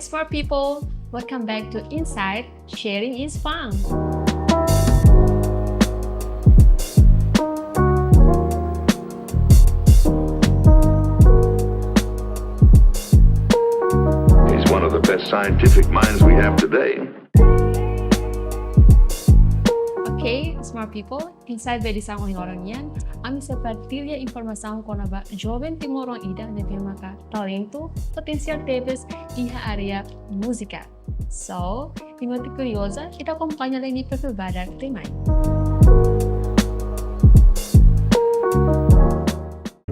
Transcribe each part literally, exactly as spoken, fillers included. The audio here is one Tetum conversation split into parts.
Smart people, welcome back to Insight. Sharing is fun. He's one of the best scientific minds we have today. Ok, smart people, Insight ba edisaun ohin loron nian, ami sei partilla informasaun kona-ba joven timoroan ida ne'ebé maka talentu, potensiál tebes iha área múzika. So, imi hotu kurioza, ita akompaña lai nia perfil badak to'o mai.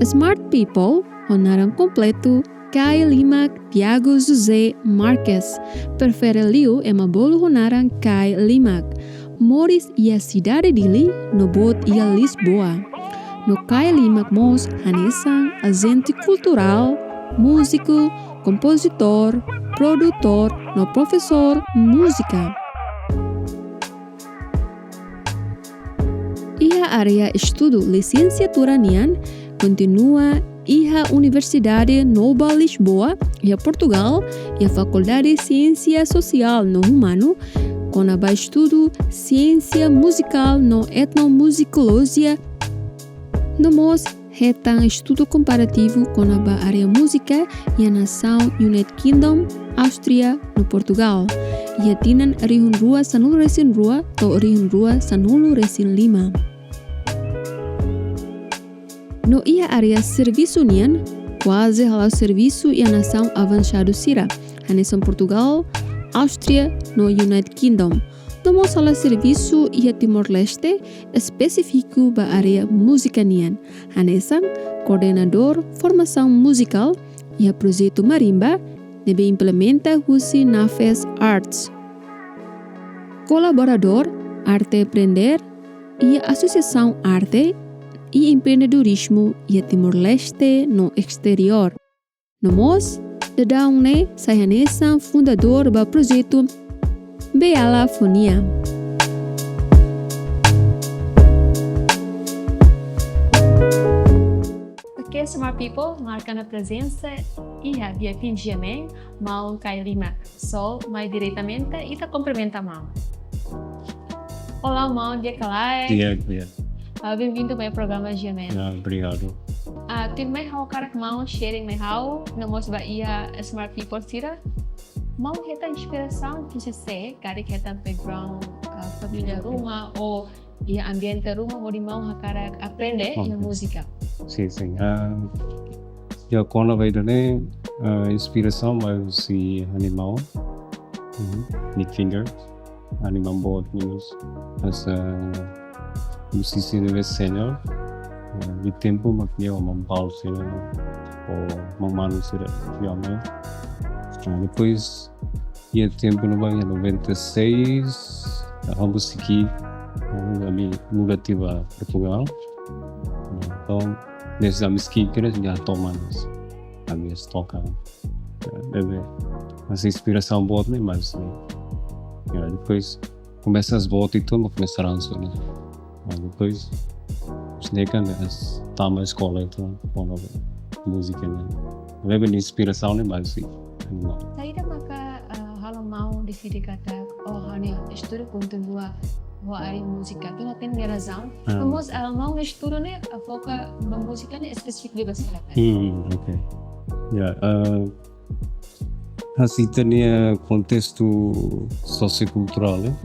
Smart people, ho naran kompletu, Kai Limak Tiago José Marques, prefere liu ema bolu ho naran Kai Limak. Moris iha sidade Dili, no boot iha Lisboa. No Kai Limak mós hanesan ajente kulturál, múziku, kompozitór, produtór, no profesór múzika. Iha área estudu lisiensiatura nian, kontinua iha Universidade Nova Lisboa, iha Portugal, iha Fakuldade Siénsia Sosiál no Umanu, kona-ba estudu siénsia muzikál no etnomuzikolojia, no mós hetan estudu komparativu kona-ba área múzika iha nasaun United Kingdom, Áustria, no Portugal, iha tinan rihun rua sanulu resin rua to'o rihun rua sanulu resin lima. No iha área servisu nian, kuaze hala'o servisu iha nasaun avansadu sira, hanesan Portugal, Áustria, no United Kingdom. No mós hala'o servisu iha Timor-Leste, espesífiku ba área múzika nian, hanesan koordenadór formasaun muzikál iha projetu Marimba, ne'ebé implementa husi Nafes Arts. Kolaboradór Arte Aprender iha Asosiasaun Arte i Empreendedorizmu iha Timor-Leste no esteriór. No mós, daudaun ne'e sai hanesan fundadór ba projetu Bealafonia. Ok, smart people, marka ona prezensa iha V I P GMN, maun Kai Limak. So, mai diretamente, ita kumprimenta maun. Olá, maun, di'ak ka lae? Di'ak, di'ak. Ah, bem-vindo ao programa GMN. Ya, obrigadu. Ah, tuirmai ha'u hakarak maun sharing mai ha'u, no mós ba iha smart people sira. Maun hetan inspirasaun husi sé, karik hetan background, ah, família ruma, ou iha ambiente ruma, hodi maun hakarak aprende iha Oke. múzika. Sin, sin. Ah, ya, kona-ba ida-ne'e, ah, inspirasaun mai husi ha'u-nia maun. Mhm. Nick Finger. Ha'u-nia maun boot ne'e mós hanesan musisi ne'ebé senior. Ah, iha tempu mak nia ho maun Paulo sira, ho maun Manu sira, ya, né? Ah, depois, iha tempu ne'ebá iha noventa e seis, ha'u mós sei, ah, ami muda tiha ba Portugal. Entaun, desde ami sei ki'ik ne'e, ami to'o manas. Ami sei toka. Ya, ne'ebé, hanesan inspirasaun boot ne'e, mas, ya, depois komesa boot uitoan, komesa ransu, né? Ah, depois, ne'e kan, es-, tama eskola uitoan, kona-ba múzika ne'e. Ne'ebé inspirasaun ne'e, mas, sin, no. Saida maka, ah, halo maun deside katak, oh, ha'u-nia estudu kontinua ho área múzika. Tuir ita-nia razaun. Ah. No mós, ah, maun estudu ne'e, ah, foka ba múzika ne'e espesífiku ba sira. Hmm, ok. Ya, eh, hanesan ita-nia kontestu sosiokulturál, eh.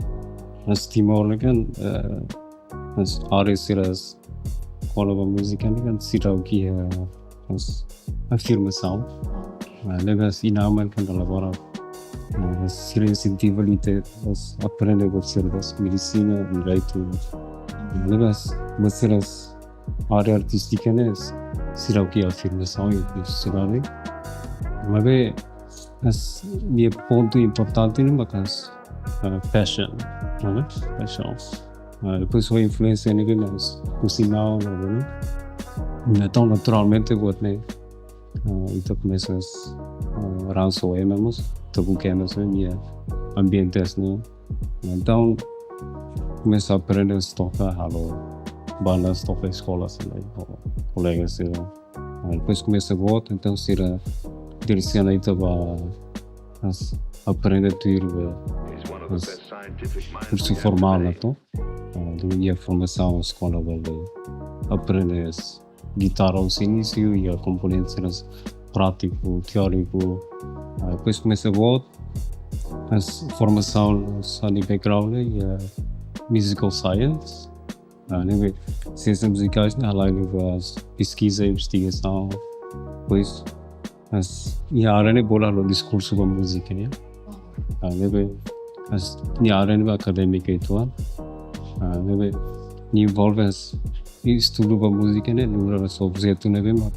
Hanesan Timor ne'e kan, eh, hanesan área sira kona-ba múzika ne'e kan seidauk iha, eh, hanesan afirmasaun. Ah, ne'ebé hanesan inan-aman kan ita labora, eh, sira insentiva ita, hanesan aprende buat sira hanesan medisina, direitu. Ah, ne'ebé hanesan buat sira hanesan área artístika ne'e seidauk iha afirmasaun iha sosiedade. Maibé, hanesan, nia pontu importante ne'e mak hanesan, ah, passion, né? Paixão. Ah, depois ho influénsia ne'e kan hanesan, husi maun, né? Entaun, naturalmente, buat ne'e, ah, ita komesa, ah, ransu ema mós, ita buka ema mós, nia ambiente ne'e. Entaun, komesa aprende toka, halo banda, toka eskola, sira, ho kolega sira. Ah, depois komesa gosta, entaun sira diresiona ita ba, Mas aprende tuir ba, mas kursu formál ne'e to. Ah, durante iha formasaun eskola ba, ba aprende gitarra husi inísiu, iha komponentes prátiku, teóriku. Ah, depois komesa boot, mas formasaun sani background ne'e iha musical science. Ah, ne'ebé siénsia muzikais ne'e halai liu ba peskiza, investigasaun. Depois, mas iha área ne'e bolu halo diskursu ba múzika, ne'e. Ah, ne'ebé, mas iha área ne'ebé akadémika uitoan. Ah, ne'ebé, nia envolve mas estudu ba múzika ne'e, nu'udar objetu ne'ebé mak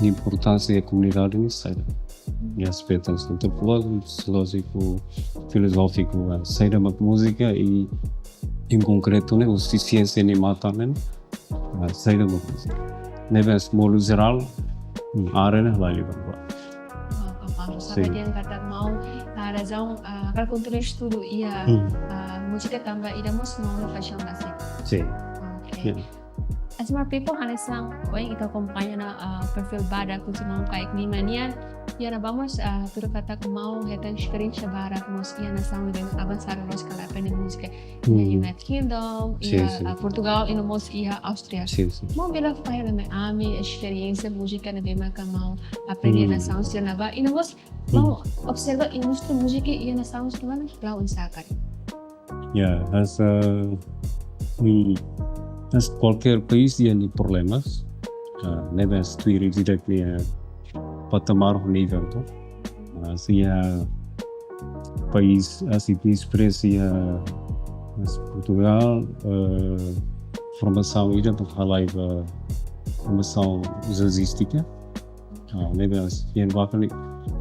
importánsia iha komunidade ne'e saida. Iha aspetu antropolójiku, sosiolójiku, filozófiku, ah, saida mak múzika i em konkretu ne'e, husi siénsia nia matan ne'e, ah, saida mak múzika. Ne'ebé modo jerál, hmm, área ne'e halai liu ba. Ah, ah, ah, sin. Sabe di'ak katak maun, ah, razaun, ah, hakarak kontinua estudu iha, hmm, ah, múzika tanba ida mós maun nia paixaun rasik. Sin. Oke. Ya. Asma people hanesan ohin ita akompaña ona, ah, perfíl badak husi maun karik nima nian. Iha ne'ebá mós, ah, tuir katak maun hetan esperiénsia barak mós iha nasaun ne'ebé avansadu loos kala aprende múzika. Iha, hmm, United Kingdom, sin, iha, sin, ah, Portugal, i no mós iha Áustria. Sin, sin. Maun bele fahe mai ami esperiénsia múzika ne'ebé maka maun aprende, hmm, nasaun sira ne'ebá. I no mós, hmm, maun observa indústria múzika iha nasaun sira ne'ebá ne'e la'o oinsá karik. Ya, hanesan, hmm, hanesan kualkér país iha nia problemas. Ah, ne'ebé hanesan tuir ida-idak nia patamar ho nivel to. Ah, se iha país, ah, se iha esperiénsia, hanesan Portugal, eh, formasaun ida mak halai ba formasaun jazzístika. Ah, ne'ebé hanesan iha ne'ebá fali,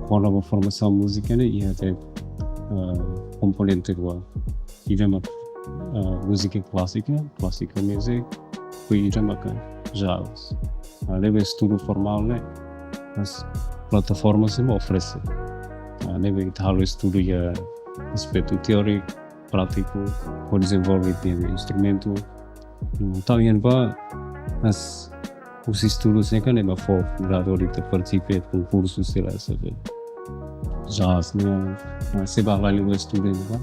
kona-ba formasaun múzika ne'e iha de'it, ah, komponente rua. Ida mak, ah, múzika klásiku, classical music, i ida mak jazz. Ah, ne'ebé estudu formál ne'e, mas plataforma sei mak oferese. Ah, ne'ebé ita halo estudu iha aspetu teóriku, prátiku, hodi dezenvolve ita-nia instrumentu. Entaun, iha ne'ebá, mas husi estudu sira-ne'e mak fó oportunidade hodi ita partisipa iha konkursu sira, sabe? Jazz ne'e, mas se ba halai liu ba estudu ne'ebá.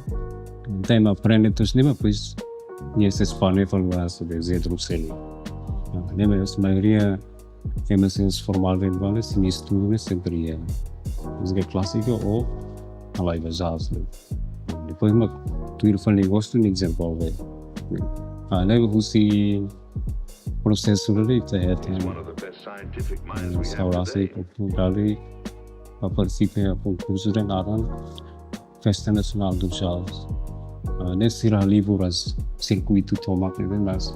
Entaun, ema aprende tuir ne'e, mas depois, nia sei espande fali ba, sabe, Zé Druselli. Ah, ne'e, mas maioria ema sei formadu iha ne'ebá, sira-nia estudu ne'e sempre iha múzika klásika ou halai ba jazz ne'e. Depois mak tuir fali nia gostu nia dezenvolve. Ah, ne'e husi prosesu ne'e ita hetan, eh, saudade i oportunidade ba partisipa iha konkursu ida naran Festa Nacional do Jazz. Ah, ne'e sira halibur hanesan sirkuitu tomak ne'ebé, mas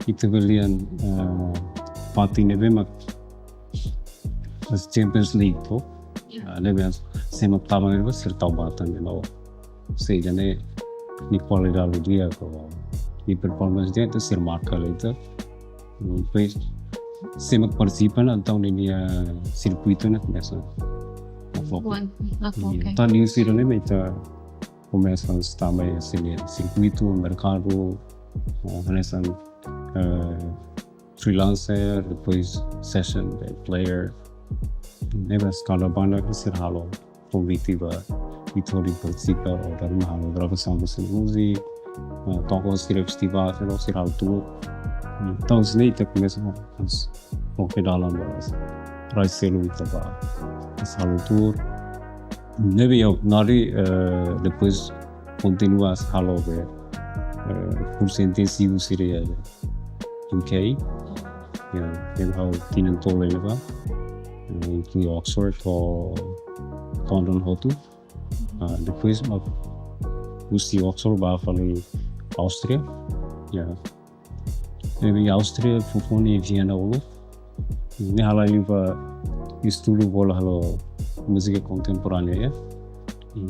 ita bele dehan, ah, fatin ne'ebé mak hanesan Champions League to. Ya. Ah, ne'ebé hanesan se ema tama ne'ebá sira tau matan ne'ebá. Ou seja, ne'e nia kualidade di'ak, nia performance di'ak, entaun sira marka hela ita. Depois, se ema partisipa ona, entaun nia sirkuitu ne'e komesa. Boot, ah, oke. Entaun, nia sira ne'e mak ita komesa hanesan tama iha sira-nia sirkuitu, merkadu, eh, hanesan, eh, freelancer, depois session, eh, player. Ne'ebé hanesan kada banda ke sira halo konvite ba ita hodi partisipa, ou dala ruma halo gravasaun ba sira-nia múzika, eh, toka iha festivál, sira, sira halo tour. Entaun, hanesan ne'e ita komesa, mas, oke, dalan ba, rai seluk ita ba, mas halo tour. Ne'ebé ha'u nari, eh, depois kontinua halo be, eh, kursu intensivu sira iha U K. Ya, ne'ebé ha'u tinan tolu iha ne'ebá. Eh, iha Oxford ho London hotu. Ah, depois mak husi Oxford bá fali Áustria. Ya. Ne'ebé iha Áustria, foufoun iha Viena uluk. Ne'e halai liu ba estudu bolu halo múzika kontemporánea, ya.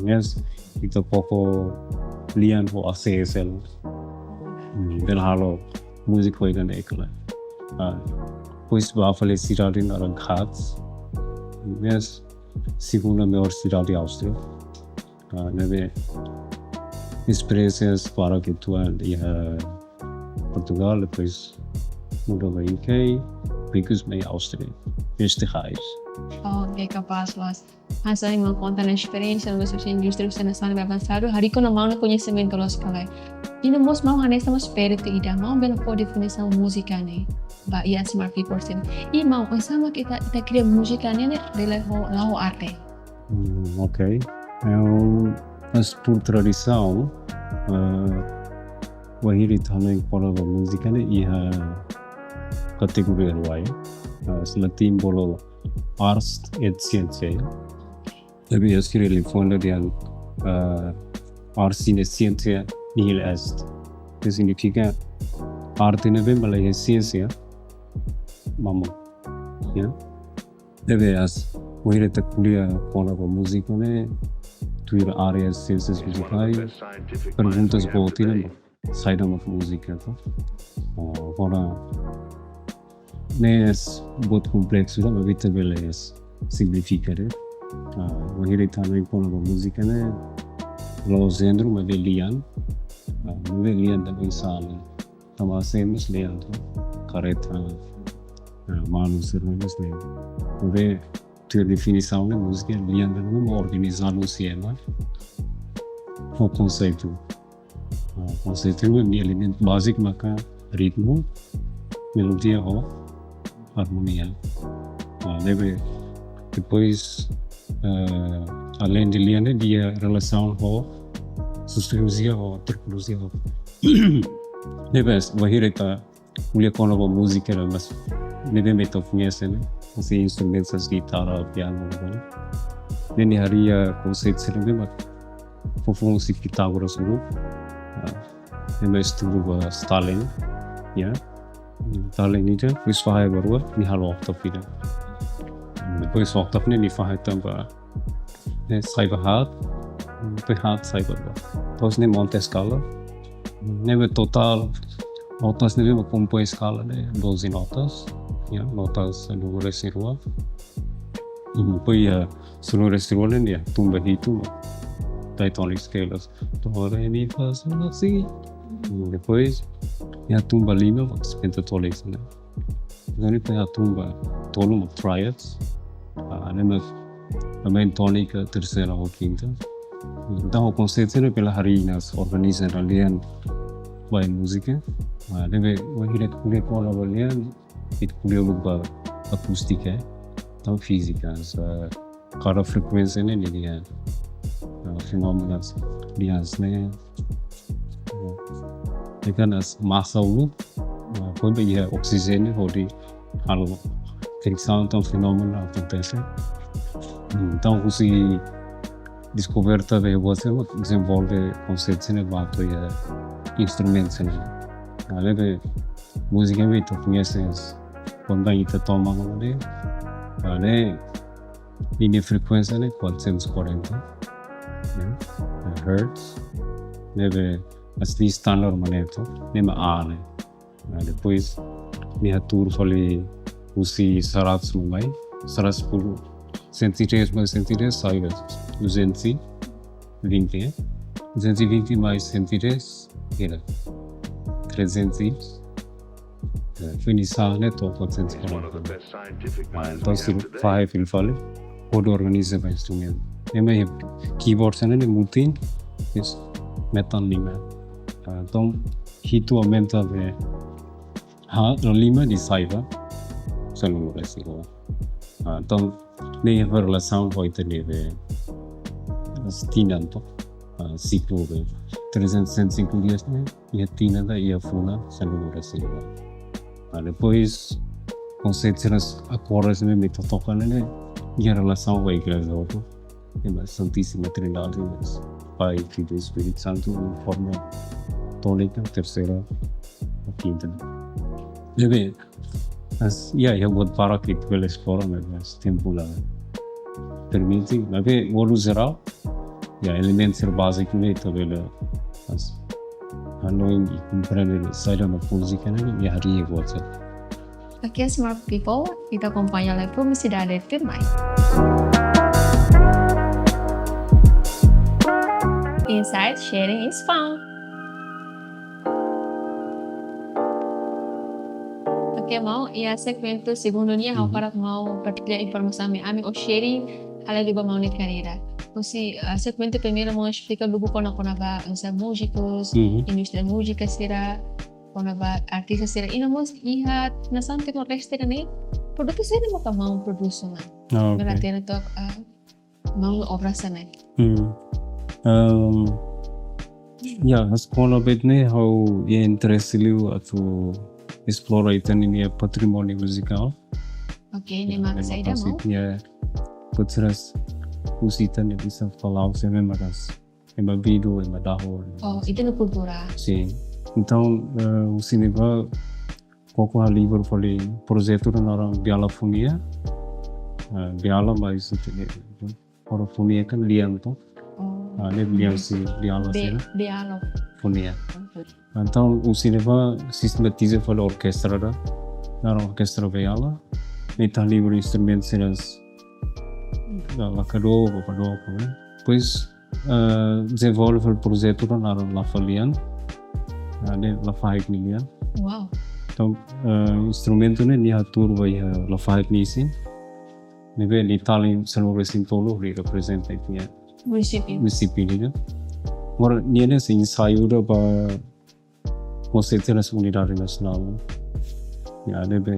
Mas ita koko lian ho A C S L. Hmm, bele halo múzika ho ida-ne'e karik. Ah, depois bá fali sidade naran Graz. Mas segunda maior sidade Áustria. Ah, ne'ebé esperiénsia barak uitoan iha Portugal, depois muda ba U K, depois mai Áustria. Mestre Raiz. Oh, oke, kapás loos. Hanesan maun konta nia esperiénsia no indústria sena sani avansadu, harii kona maun nia koñesimentu loos ka lae. I no mós maun hanesan mós pertu ida, maun bele fó definisaun múzika ne'e ba iha Smart People sira. I maun, oinsá mak ita, ita kria múzika ne'e, ne'e bele ho, la'o arte. Hmm, ok. Eu, mas por tradição, ah, wainhira ita hanoin kona-ba múzika ne'e iha kategoria rua. Ah, se latin bolu ars et scientia. Tapi ya sira liu fó ona dehan, ah, ars sine scientia nihil est. Ke signifika arte ne'ebé mak laiha siénsia, mamuk. Ya. Ne'ebé as, wainhira ita ko'alia kona-ba múzika ne'e, tuir área siénsias muzikais, perguntas boot ida mak, saida mak múzika, to? Ah, agora, ne'e buat kompleksu ida, maibé ita bele simplifika de'it. Ah, wainhira ita hanoin kona-ba múzika ne'e, la'ós jéneru, maibé lian. Ah, maibé lian tanba oinsá ne'e. Tanba sé mós lian, to? Karreta, ah, manu sira mós lian. Maibé tuir definisaun ne'e múzika lian ne'ebé mak organiza sira ho konseitu. Ah, konseitu ne'e nia elementu báziku maka ritmu, melodia ho armonia. Ah, ne'ebé depois, ah, além de lian ne'e iha relasaun ho sosiolojia ho antropolojia ho. Ne'ebé wainhira ita ko'alia kona-ba múzika ne'e, mas ne'ebé mak ita koñese ne'e, hanesan instrumentu hanesan gitarra, piano, ne'e. Ne'e nia harii konseitu sira ne'ebé mak foufoun husi Pitágoras uluk. Ah, ne'e mak estuda ba Stalin, ya. Stalin ida, depois fahe ba rua, nia halo oktav ida. Depois oktav ne'e nia fahe tan ba, ne'e, sai ba haat, depois haat sai ba rua. Depois ne'e monta eskala. Ne'ebé totál, notas ne'ebé mak kompoin eskala ne'e doze notas, ya, notas sanulu-resin-rua. Hmm, depois iha sanulu-resin-rua ne'e, ya, tun ba hitu, diatonic scales. Do, re, mi, fa, sol, la, si. Hmm, depois, ya, tun ba lima, mak pentatonic ne'e. Ne'e depois, ya, tun ba tolu, mak triads. Ah, ne'e mak, também tónika, terseira ho kinta. Entaun, ho konseitu ne'e bele harii hanesan organiza nia lian ba múzika. Ah, ne'ebé, wainhira ita ko'alia kona-ba lian, ita ko'alia uluk ba akústika, eh. Entaun fízika, hanesan kada frekuénsia ne'e nia, ah, fenómenu lian ne'e. Ah, ne'e kan hanesan masa uluk, ah, kuandu iha oksijéniu hodi halo friksaun, entaun fenómenu akontese. Hmm, entaun husi deskoberta be buat sira, dezenvolve konseitu sira ne'e ba to'o iha instrumentu sira ne'e. Ah, ne'ebé múzika ne'ebé ita koñese, kuandu ita toman ne'e, ah, ne'e, nia frekuénsia ne'e quatrocentos e quarenta, ne'e, hertz, ne'ebé hanesan standar mak ne'e, to, ne'e mak A ne'e. Ah, depois, nia hatuur fali husi Sarats no mai, Sarats por cento e dez mais cento e dez sai duzentos e vinte, eh? Duzentos e vinte mais cento e dez, era trezentos e, eh, finisa ne'e to'o quatrocentos e quarenta. Ah, entaun, se fahe fila fali, hodi organiza ba instrumentu. Ne'e mak keyboard sira ne'e mutin, is metan lima. Ah, entaun, hitu aumenta be, ha, no lima nia sai ba sanulu-resin-rua. Ah, entaun, ne'e iha relasaun ho ita-nia be, as tinan, to, ah, siklu be trezentos e sessenta e cinco dias ne'e, iha tinan ida iha fulan sanulu-resin-rua. Ah, depois, konseitu sira, akordes ne'ebé mak ita toka ne'e, ne'e iha relasaun ho igreja hotu. Ne'e mak Santíssima Trindade, Pai, Filho e Espírito Santo, em forma tónica, terceira ou quinta. Ne'ebé, mas, ya, iha buat barak ita bele esplora, mas tempu la permite. Maibé, modo jerál, ya, elementu sira báziku ne'e ita bele, mas, hanoin i komprende saida mak múzika ne'e, ya, harii buat sira. Oke, Smart People, ita akompaña lai publisidade tuirmai. Insight sharing is fun. Oke, Oke, maun, iha segmentu segundu nian ha'u hakarak maun partilla informasaun ami, ami ou sharing halo liu ba maun nia karreira. Husi, ah, segmentu primeiru maun esplika lubuk kona-kona ba hanesan múzikus, indústria múzika sira, kona-ba artista sira. I no mós iha nasaun Timor-Leste ne'e, produtu saida maka maun produs ona? Ah, oke. Bele hatene took, ah, maun obra sira ne'e. Hmm. Ehm, ya, hanesan kona-ba ne'e ha'u iha interese liu atu esplora ita-nia patrimóniu muzikál. Oke, ne'e mak saida maun? Ya, buat sira husi ita-nia bisa falou se memang das. Ema bidu, ema dahur. Oh, ita-nia kultura. Sin. Entaun, eh, husi ne'ebá koko halibur fali projetu ida naran Biala Fonia. Eh, biala, mas ita-nia, ora fonia kan lian to. Oh. Ah, ne'e lian husi biala. Be-, sira. Biala. Fonia. Oke. Entaun, husi ne'ebá sistematiza fali orkestra ida. Naran orkestra biala. Ne'e ita halibur instrumentu sira hanesan, ya, lakadó, babadó, né? Depois, eh, dezenvolve fali projetu ida naran Lafalian. Ah, ne'e Lafaek nia lian. Wow. Entaun, eh, instrumentu ne'e nia hatuur ba iha Lafaek nia isin. Ne'ebé nia tali sanulu-resin-tolu, nia reprezenta ita-nia munisípiu. Munisípiu ne'e. Agora, nia hanesan ensaiu ida ba konseitu hanesan unidade nasionál. Ya, ne'ebé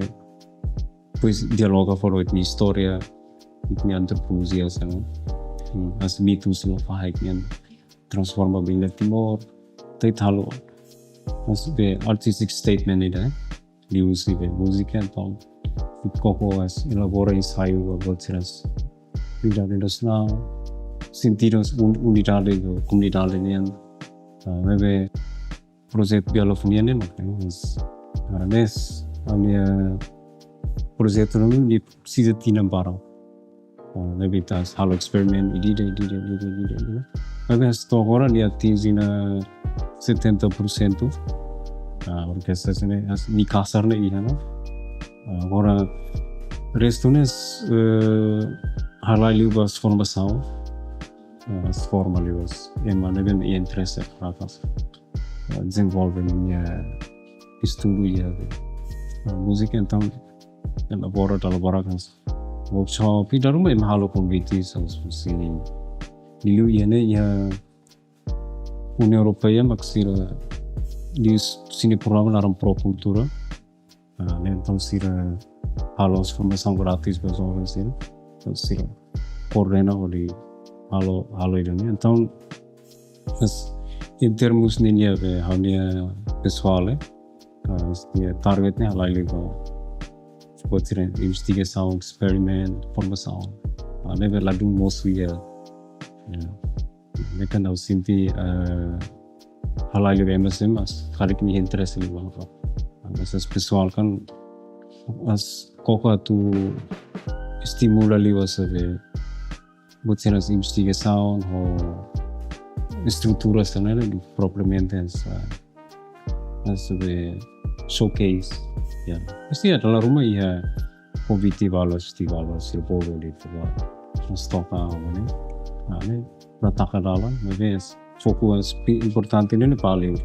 depois dialoga fali ho ita-nia istória, ita-nia antropolojia, hanesan, hmm, hanesan mitu husi Lafaek nian transforma ba Inda Timor. To'o ita halo hanesan be artistic statement ida, eh. Liuhusi be múzika, entaun ita koko hanesan elabora ensaiu ba buat sira hanesan unidade nasionál, sentidu hanesan un-, unidade ba komunidade nian. Ah, ne'ebé projetu Biala Fonia ne'e mak, eh, mas, ah, ne'e ami-nia projetu ne'e nia presiza tinan barak. Ah, ne'ebé ita halo experiment, ida-idak, ida-idak, ida-idak, ida-idak. Ne'ebé to'o agora nia atinje ona setenta por cento. Ah, orkestra sira-ne'e, hanesan nia kasar ne'e iha ona. Ah, agora restu ne'e, eh, halai liu ba formasaun. Ah, forma liu ba ema ne'ebé iha interese para, ah, dezenvolve ninia estudu iha, ah, múzika, entaun elabora, elabora hanesan workshop, i dala ruma ema halo konvite, hanesan husi, liuliu iha ne'e iha Uniaun Europeia mak sira liu sira-nia programa naran Pro Cultura. Ah, ne'e entaun sira halo formasaun gratis ba joven sira. Entaun sira koordena hodi halo, halo ida-ne'e. Entaun, mas, em termos ninia be, ha'u-nia pesoál, eh, ah, nia target ne'e halai liu ba buat sira investigasaun, experiment, formasaun. Ah, ne'ebé ladún mosu iha. Ya. Ne'e kan ha'u sente, eh, halai liu ba ema sira, mas karik nia interese liu ba. Mas hanesan pesoál kan, mas koko atu estimula liu ba sira be buat sira hanesan investigasaun ho estrutura sira-ne'e, propriamente hanesan, hanesan be showcase. Ya. Pasti dala ruma iha konvite ba festival, ba sira bolu di festival. Mas toka, ne'e. Ah, ne'e, la taka dalan, maibé foku hanesan importante ne'e, ne'e ba liu.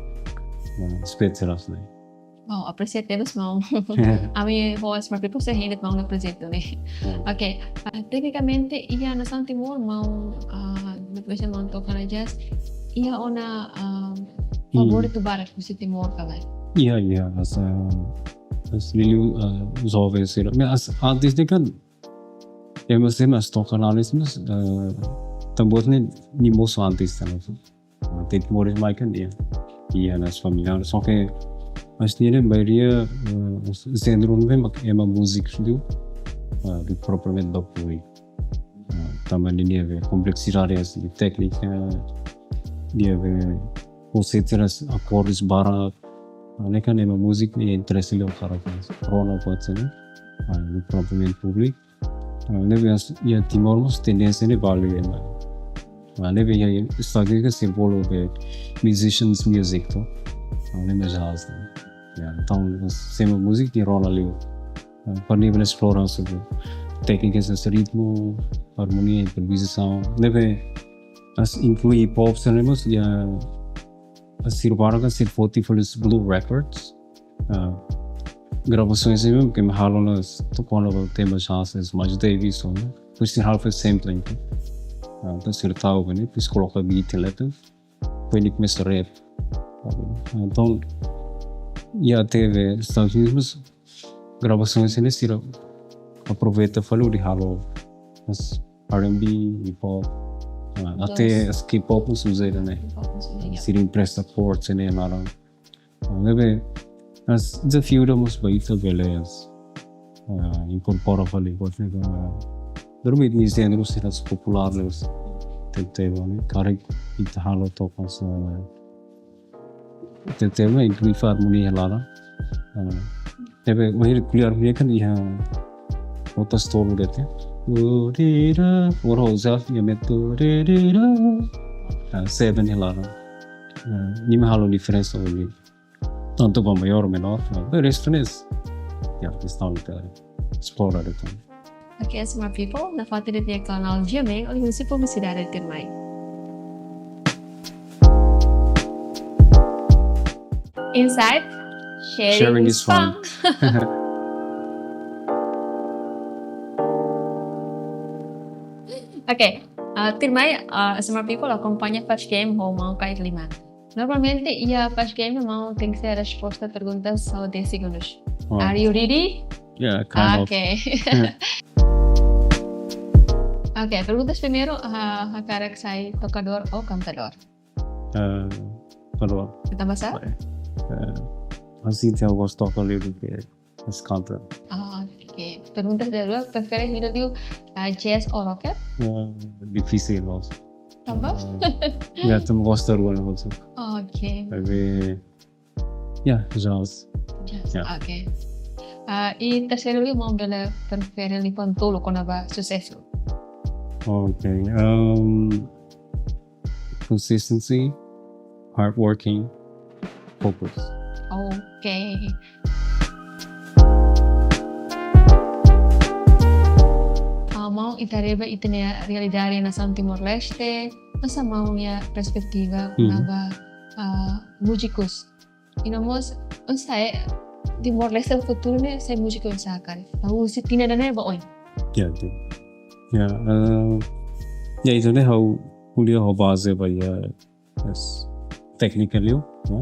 Nah, spesiál ne'e. Wow, apresia tebes maun. Ami ho hanesan marketing se hendet maun projetu ne'e. Hmm. Oke, ah, teknikamente, iha nasaun Timor maun, ah, depois maun toka na jazz, iha ona, ah, favoritu barak husi Timor ka lae? Iha, iha, hanesan, hanesan liuliu, ah, joven sira. Mas hanesan antes ne'e kan, ema sira hanesan toka na, mas, ah, tambor ne'e nia mosu antes, tá? Ah, tempu moris mai kan, iha. Iha hanesan família. Só que, mas nia ne'e maioria, eh, jéneru ne'ebé mak ema múziku liu, eh, liu propriamente ba públiku. Eh, tanba nia be kompleksidade hanesan téknika, nia be konseitu hanesan akordes barak. Ah, ne'e kan ema múziku nia interese liu hakarak rona buat sira-ne'e. Ah, liu propriamente públiku. Ah, ne'ebé hanesan iha Timor mós tendénsia ne'e ba liu ema. Ah, ne'ebé iha, iha estadístika sira bolu be musicians music to. Ah, ne'e mós jazz ne'e. Ya, entaun, hanesan ema múziku nia rona liu. Ah, para nia bele esplora hanesan be téknikas hanesan ritmu, armonia, improvizasaun. Ne'ebé hanesan inklui hip hop sira-ne'e mós iha, hanesan sira barak kan sira foti fali Blue Records. Ah, gravasoens ne'ebé ke imi halo ne'e tokona ba tema jazz, Miles Davis, ne'e. Depois sira halo fali sampling, ne'e. Ah, entaun sira tau ne'e, depois koloka beat ne'e, depois nia komesa rap. Ah, entaun, iha até Estados Unidos, mas gravasoens ne'e sira aproveita fali hodi halo mas R and B, hip hop, ah, até K-pop mós uza ne'e. K-pop mós uza, ya. Sira empresta chords ne'e laran. Ah, ne'ebé, mas dezafiu ida mós ba ita bele, ah, inkorpora fali buat ne'e, ah, durante nia géneru sira populár ne'e, tentei, ne'e, karik ita halo toka sa, tentei, ne'e, inklui fali harmonia laran. Ah, ne'ebé, maibé ko'alia harmonia kan iha notas tolu de'it. Turira, ora uza iha metu, turira. Ah, seven iha laran. Ah, ne'e mak halo diferensa ne'e. Tantu ba maiór, menór, no, de resto ne'e. Ya, kestaun ita esplora de'it. Oke, S M R People, nafatin de'it iha kanál G M A, ohin husi publisidade tuirmai. Insight, sharing is fun. Oke, ah, tuirmai, ah, S M R People akompaña Fast Game ho maun karik liman. Normalmente, iha Fast Game, maun tenke ser resposta perguntas só dez segundos. Oh. Are you ready? Yeah, kind of. Oke. Oke, perguntas primeiru, ah, hakarak sai tokadór ou kantadór? Eh, tokadór. Tanba sá? Eh, ha'u sente ha'u gosta toka liu duké kanta. Ah, oke. Perguntas kedua, prefere hira liu, ah, jazz ou rock? Eh, difisil, loos. Tanba? Eh, ya, ha'u gosta rua ne'e loos. Oke. Tapi, ya, jazz. Jazz, ya. Oke. Ah, i terseiru liu, maun bele prefere liafuan tolu kona-ba susesu? Oke, ehm, consistency, hardworking, focus. Oke. Ah, maun, ita haree ba ita-nia realidade nasaun Timor-Leste, oinsá maun nia perspetiva, mhm, kona-ba, ah, múzikus? I no mós, oinsá Timor-Leste futuru ne'e sai múziku oinsá karik? Husi tinan ida-ne'e ba oin. Ya, ya. Ya, eh, ya, ida-ne'e ha'u ko'alia ho baze ba iha, yes, téknika liu, ya.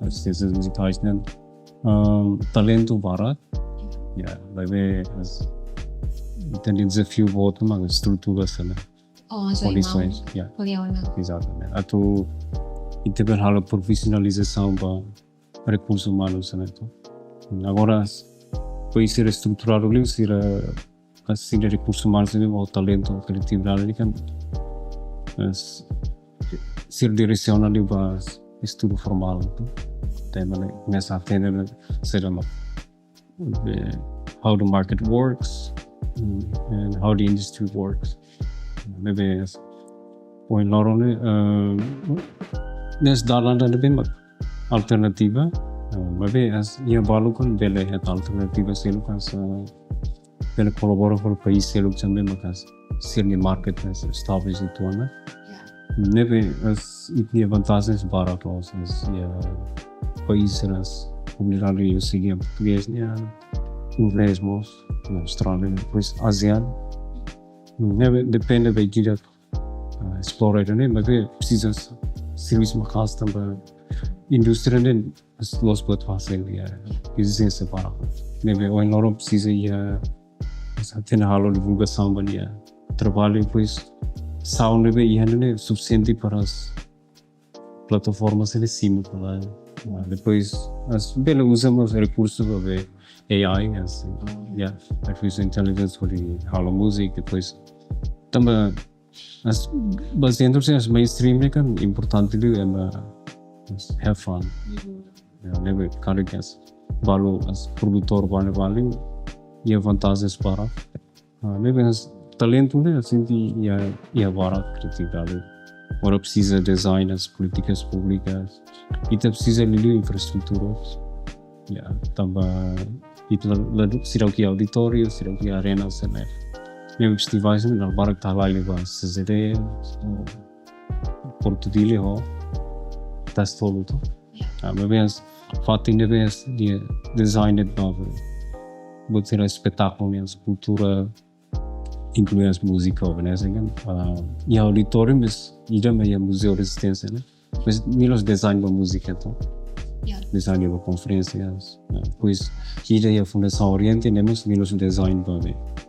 As siénsias muzikais ne'e, ehm, talentu barak. Ya, maibé, as, ita-nia dezafiu boot mak estrutura sira-ne'e. Oh, so kondisoens, maun, ya. Ko'alia ona. Ezatamente. Atu ita bele halo profisionalizasaun ba rekursu umanu sira-ne'e. Agora, país sira estruturadu liu, sira, sira rekursu umanu sira-ne'e, ho talentu, kriatividade, ne'e kan, mas, sira diresiona liu ba estudu formál, ne'e. Tema ne'e, nessa atende, ne'e, sei lá, eh, how the market works, mm, and how the industry works. Maibé, ohin loron ne'e, eh, ne'e dalan ida ne'ebé mak alternativa, eh, maibé iha balu kan bele hetan alternativa seluk hanesan bele kolabora ho país seluk ne'ebé mak hanesan sira-nia market ne'e establish uitoan ona. Ya. Ne'ebé, as, ita-nia vantajen barak loos, as, iha país sira, komunidade iha segi portugés nian, inglés mós, Austrália, depois ASEAN. Ne'ebé depende ba ida, ah, esplora ida-ne'e, maibé presiza servisu maka'as tanba indústria ne'e, as, loos buat fasil, ya, ezijénsia barak. Ne'ebé ohin loron presiza iha, mas atu halo divulgasaun ba nia traballu, depois sound ne'ebé iha ne'e sufisiente para as plataformas ne'e simu kona-ba. Ah, depois, as, bele uza mós rekursu ba be A I, as, ya, artificial intelligence hodi halo múzika, depois tanba, as, bazeia sira, as, mainstream ne'e kan importante liu ema, as, have fun. Mhm. Ya, ne'ebé karik as balu, as, produtór balu, balu iha vantajen barak. Ah, ne'ebé hanesan talentu ne'e, hanesan ita iha, iha barak kriatividade. Agora presiza design as políticas públicas. Ita presiza liuliu infraestrutura. Ya, tanba ita la, la, seidauk iha auditóriu, seidauk iha arena, sira-ne'e. Ne'ebé festivais ne'e, dala barak ita halai liu ba C C D, Porto Dili ho, ita tolu to. Ya. Ah, maibé hanesan fatin ne'ebé hanesan design ba buat sira espetákulu nian, kultura, inklui hanesan múzika, ne'e kan. Ah, iha auditóriu mós ida mak iha Muzeu Rezisténsia ne'e. Mas nia la'ós design ba múzika, entaun. Ya. Design ba konferénsias. Ah, depois ida iha Fundasaun Oriente, ne'e mós nia la'ós design ba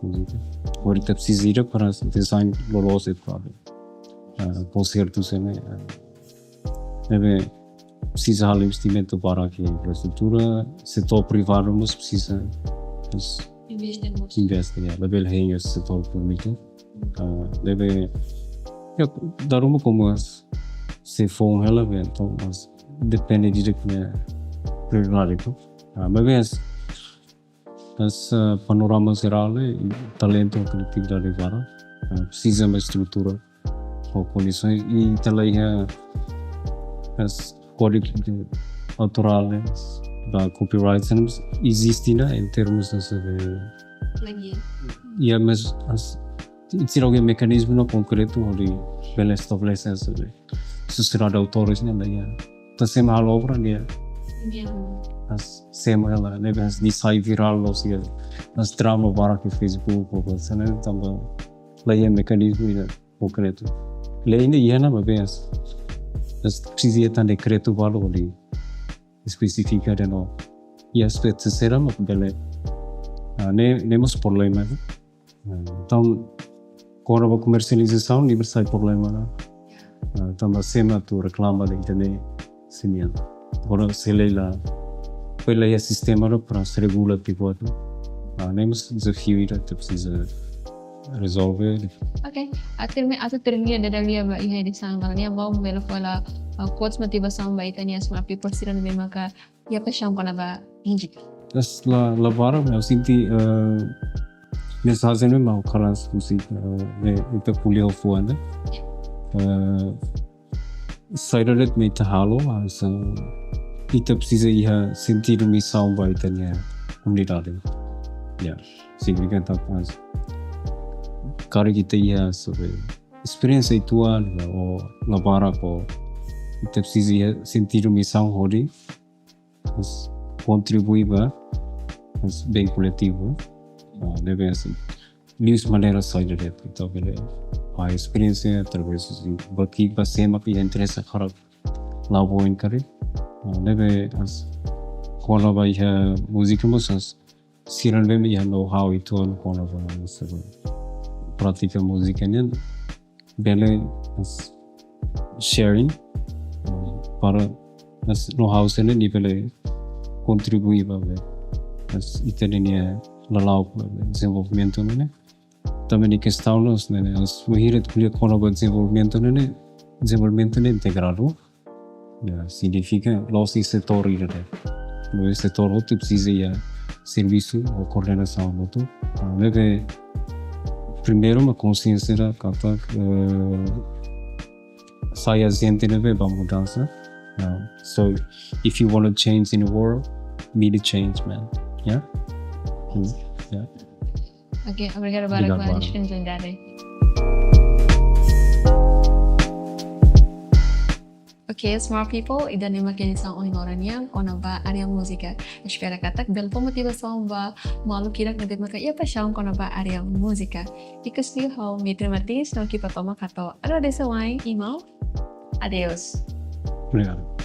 múzika. Agora ita presiza ida para design loloos e para, ah, konsertu sira ne'e. Ah, ne'ebé presiza halo investimentu barak iha infraestrutura, setór privadu mós presiza, mas Investe mós. Investe, ya, labele hein setór públiku. Ah, ne'ebé, ya, dala ruma komu hanesan sei foun hela, be, entaun, mas depende de que prioridade, entaun. Ah, mas, be, hanesan, hanesan, ah, panorama jerál, eh, talentu, kriatividade barak, ah, presiza mais estrutura ho kondisoens, i ita la iha hanesan kódigu de autorál, eh, ba copyright, ne'e mós eziste ona, em termos de saber. Lagi. Ya, mas hanesan, sira iha mekanizmu ne'e konkretu hodi bele estabelese hanesan sosiedade de autores ne'e la iha. Entaun sé mak halo obra ne'e. Ya. Hanesan sé mak halo, ne'ebé hanesan nia sai virál loos iha, hanesan drama barak iha Facebook, ou coisa, ne'e, tanba la iha mekanizmu ida konkretu. Lei ne'e iha ona, maibé hanesan, hanesan presiza iha tan dekretu balu hodi espesifika de'it no iha aspetu sira mak bele, ah, ne'e, ne'e mós problema, ne'e? Ah, entaun, kona-ba komersializasaun, ne'e mós sai problema, ne'e? Ah, tanba sé mak atu reklama de'it ita-nia sira-nian. Agora, se lei la, foin la iha sistema ne'e para se regula, tipo, atu. Ah, ne'e mós dezafiu ida ita presiza rezolve. Ok, atu termi-, atu termina dada lia ba iha edisaun balu nian, maun bele fó hela, ah, quotes motivasaun ba ita-nia smart people sira ne'ebé maka iha paixaun kona-ba múzika. Hanesan la, la barak, ha'u sente, eh, mensajen ne'ebé ha'u hakarak husik, eh, ne'e ita ko'alia ho fuan, ne'e. Eh, saida de'it mak ita halo, hanesan ita presiza iha sentidu misaun ba ita-nia komunidade. Ya, signifika tanba hanesan karik ita iha sobre esperiénsia uitoan, ou la barak, ou ita presiza iha sentidu misaun hodi hanesan kontribui ba hanesan bem koletivu. Ah, ne'ebé hanesan, liuhusi maneira saida de'it, entaun bele, ba esperiénsia, através de, ba kik, ba sé mak iha interese hakarak la'o ba oin karik. Ah, ne'ebé hanesan, kona-ba iha múzika mós hanesan, sira ne'ebé iha know-how uitoan kona-ba hanesan prátika múzika nian, bele hanesan sharing, para hanesan know-how sira-ne'e bele kontribui ba, be, hanesan ita-nia lala'ok, be, dezenvolvimentu ne'e. Tanba ne'e kestaun loos ne'e, hanesan, wainhira ita ko'alia kona-ba dezenvolvimentu ne'e, dezenvolvimentu ne'e integradu. Ya, signifika la'ós iha setór ida de'it. La'ós iha setór hotu presiza iha servisu ou koordenasaun hotu. Ah, ne'ebé primeiru mak konsiénsia ida katak, eh, sai ajente ne'ebé ba mudansa. Ah, so, if you wanna change in the world, be the change, man. Ya? Hmm, ya. Ok, obrigada barak ba disponibilidade. Ok, smart people, ida-ne'e mak edisaun ohin loron nian kona-ba área múzika. Espera katak bele fó motivasaun ba maluk hirak ne'ebé maka iha paixaun kona-ba área múzika. Ikus liu ha'u Mitri Martins, no ekipa tomak hato'o agradese wa'in, i maun, adeus. Obrigadu.